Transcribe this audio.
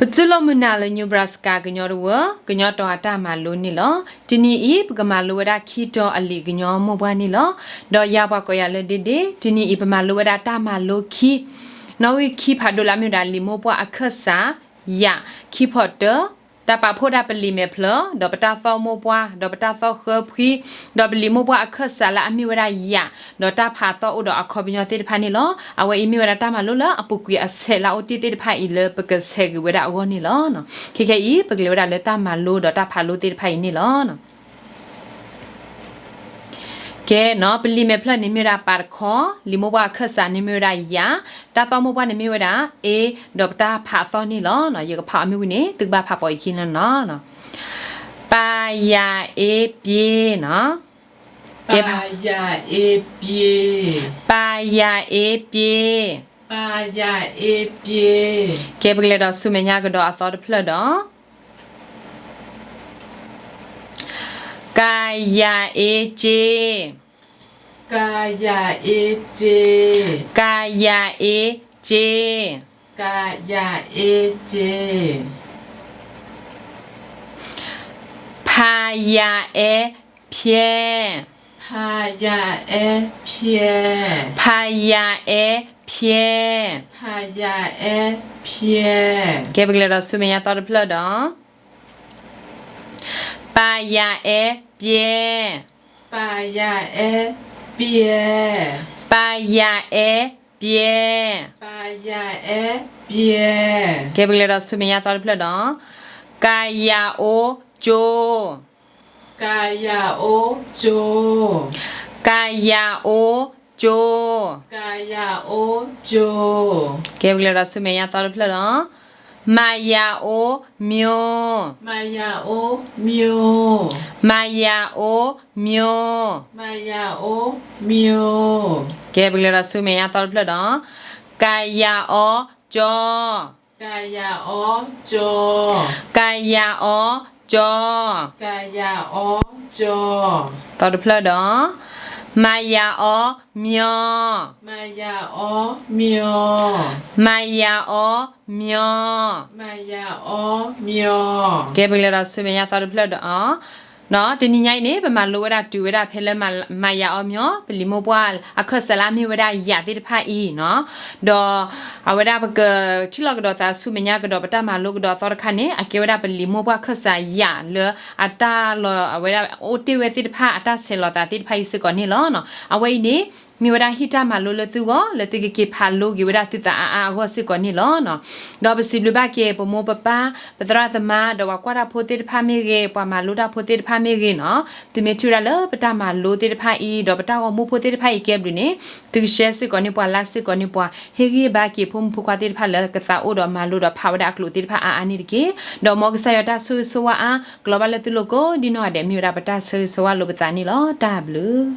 ပတူၢ်လိာ်မုာ်နၤလၢ Nebraska ကညီတဝၢ ကညီတီၤအတၢ်မၤလိန့ၣ်လီၤ. တနံၤအံၤ ပကမၤလိဝဲဒၣ်ခံတီၤအလံာ်ကညီမိၢ်ပှၢ်န့ၣ်လီၤ. ဒီးယၤပှၤကိးယၤလၢဒ့ဒ့, တနံၤအံၤ ပမၤလိဝဲဒၣ်တၢ်မၤလိခံ, နီၣ်ဂံၢ်ခံဖးဒိၣ်လၢအမ့ၢ်ဝဲဒၣ် လံာ်မိၢ်ပှၢ်အခၢၣ်စး ယး, ခံဖီၣ်တၢ, တၢ်ပာ်ဖှိၣ်ဒၣ်ပလံာ်မဲာ်ဖျၢၣ် ဒီးပတၢ်သီၣ်မိၢ်ပှၢ် ဒီးပတၢ်သီၣ်ဃၢဖှံ, ဒီးပလံာ်မိၢ်ပှၢ်အခၢၣ်စးလၢအမ့ၢ်ဝဲဒၣ်ယး, ဒီးတၢ်ဖးသီၣ်အိၣ်ဒီးအခီပညီသ့ၣ်တဖၣ်န့ၣ်လီၤ. အဝဲအံၤမ့ၢ်ဝဲဒၣ်တၢ်မၤလိလၢအပူၤကွံာ်အဆဲးလၢအအိၣ်တ့ၢ်သ့ၣ်တဖၣ်အံၤ လၢပကဆဲးဂ့ၤဝဲဒၣ်အဂီၢ်န့ၣ်လီၤ. ခဲခဲအံၤ ပကလဲၤဝဲဒၣ်လၢတၢ်မၤလိဒီးတၢ်ဖးလိသ့ၣ်တဖၣ်အံၤန့ၣ်လီၤ. ကဲနီၤ, ပလံာ်မဲာ်ဖျၢၣ်န့ၣ်မ့ၢ်ဝဲဒၣ်ပၤတခီ, လံာ်မိၢ်ပှၢ်အခၢၣ်စးန့ၣ်မ့ၢ်ဝဲဒၣ်ယး, တၢ်သီၣ်မိၢ်ပှၢ်န့ၣ်မ့ၢ်ဝဲဒၣ် အ့, ဒီးပတၢ်ဖးအသီၣ်န့ၣ်လီၤ. ယကဖးအီၤမ့ၢ်ဝံၤန့ၣ် သုကဘၣ်ဖးပိာ်ယခံလီၤနီၤ. ပယးအ့ပျ့နီၤ. ကဲ, ပယးအ့ပျ့, ပယးအ့ပျ့, ပယးအ့ပျ့. ကဲပကလဲၤဒီးဆူမဲာ်ညါကဒီးအသီတဖျၢၣ်ဒီး ကယးအ့က့, ကယးအ့က့, ကယးအ့က့, ကယးအ့က့. ဖယးအ့ဖျဲ, ဖယးအ့ဖျဲ, ဖယးအ့ဖျဲ, ဖယးအ့ဖျဲ. ကဲပကလဲၤဒီးဆူမဲာ်ညါသီတဖျၢၣ်ဒီး ပယးအ့ပျဲ, ပယးအ့ပျဲ, ပယးအ့ပျဲ, ပယးအ့ပျဲ. ကဲပကလဲၤဒီးဆူမဲာ်ညါသီတဖျၢၣ်ဒီး ကယးအ့ကၠိ, ကယးအ့ကၠိ, ကယးအ့ကၠိ, ကယးအ့ကၠိ. ကဲပကလဲၤဒီးဆူမဲာ်ညါသီတဖျၢၣ်ဒီး မယးအ့မၠိ, မယးအ့မၠိ, မယးအ့မၠိ, မယးအ့မၠိ. ကဲပကလဲၤဒီးဆူမဲာ်ညါသီတဖျၢၣ်ဒီး ကယးအ့ကၠီ, ကယးအ့ကၠီ, ကယးအ့ကၠီ, ကယးအ့ကၠီ. သီတဖျၢၣ်ဒီး မယးအ့မၠီ, မယးအ့မၠီ, မယးအ့မၠီ, မယးအ့မၠီ. ကဲပကလဲၤဒီးဆူမဲာ်ညါသီတဖျၢၣ်ဒီး တနံၤညါအံၤန့ၣ် ပမၤလိဝဲဒၣ်တုၤဝဲဒၣ်ဖဲလၢ မယးအ့မၠီ, ပလံာ်မိၢ်ပှၢ်အခၢၣ်စးလၢအမ့ၢ်ဝဲဒၣ်ယးသ့ၣ်တဖၣ်အံၤနီၤ, ဒီးအဝဲဒၣ်ပကထံၣ်လိာ်ကဒီးသးဆူမဲာ်ညါကဒီးပတၢ်မၤလိကဒီးအသီတခါန့ၣ် အကဲဝဲဒၣ်ပလံာ်မိၢ်ပှၢ်အခၢၣ်စးယးလၢအတၢ်လီၤ အဝဲဒၣ်အိၣ်တ့ၢ်ဝဲသ့ၣ်တဖၣ် အတၢ်ဆဲးလီၤသးသ့ၣ်တဖၣ်အံၤစ့ၢ်ကီးန့ၣ်လီၤ. အဝဲအံၤန့ၣ် မ့ၢ်ဝဲဒၣ်ဟံၣ်တၢ်မၤလိလၢသုဂီၢ် လၢသုကက့ၤဖးလိက့ၤဝဲဒၣ်သုသးအါအါအဂီၢ်စ့ၢ်ကီးန့ၣ်လီၤ. ဒီးပစံးဘျုးဘၣ်က့ၤ ပမိၢ်ပပၢ် ပသရၣ်သမါ ဒီးပှၤကွၢ်တၢ်ဖိသ့ၣ်တဖၣ်မ့ၢ်ဂ့ၤ ပှၤမၤလိတၢ်ဖိသ့ၣ်တဖၣ်မ့ၢ်ဂ့ၤနီၤ, သုမ့ၢ်ထံၣ်ဝဲဒၣ်လၢပတၢ်မၤလိသ့ၣ်တဖၣ်အံၤ ဒီးပတၢ်ဂီၤမူဖိသ့ၣ်တဖၣ်အံၤကဲဘျုးန့ၣ် သုက share စ့ၢ်ကီးန့ၢ်ပှၤ like စ့ၢ်ကီးန့ၢ်ပှၤ ဟ့ၣ်ဂံၢ်ဘါက့ၤဖိမုၣ်ဖိခွါသ့ၣ်တဖၣ်လၢကသးအိၣ်ဒီးမၤလိဒီးဖးဝဲဒၣ်အကျိာ်သ့ၣ်တဖၣ်အါအါန့ၣ်တက့ၢ်. ဒီးမ်ကစၢ်ယွၤတၢ်ဆိၣ်ဂ့ၤဆိၣ်ဝါအါ ကလီၤဘၣ်လၢသုလိၤကိးဒ်နီၢ်ဂၤဒဲး မ့ၢ်ဝဲဒၣ်ပတၢ်ဆၢဂ့ၤဆၢဝါလိာ်ပသးန့ၣ်လီၤ. တၢ်ဘျုး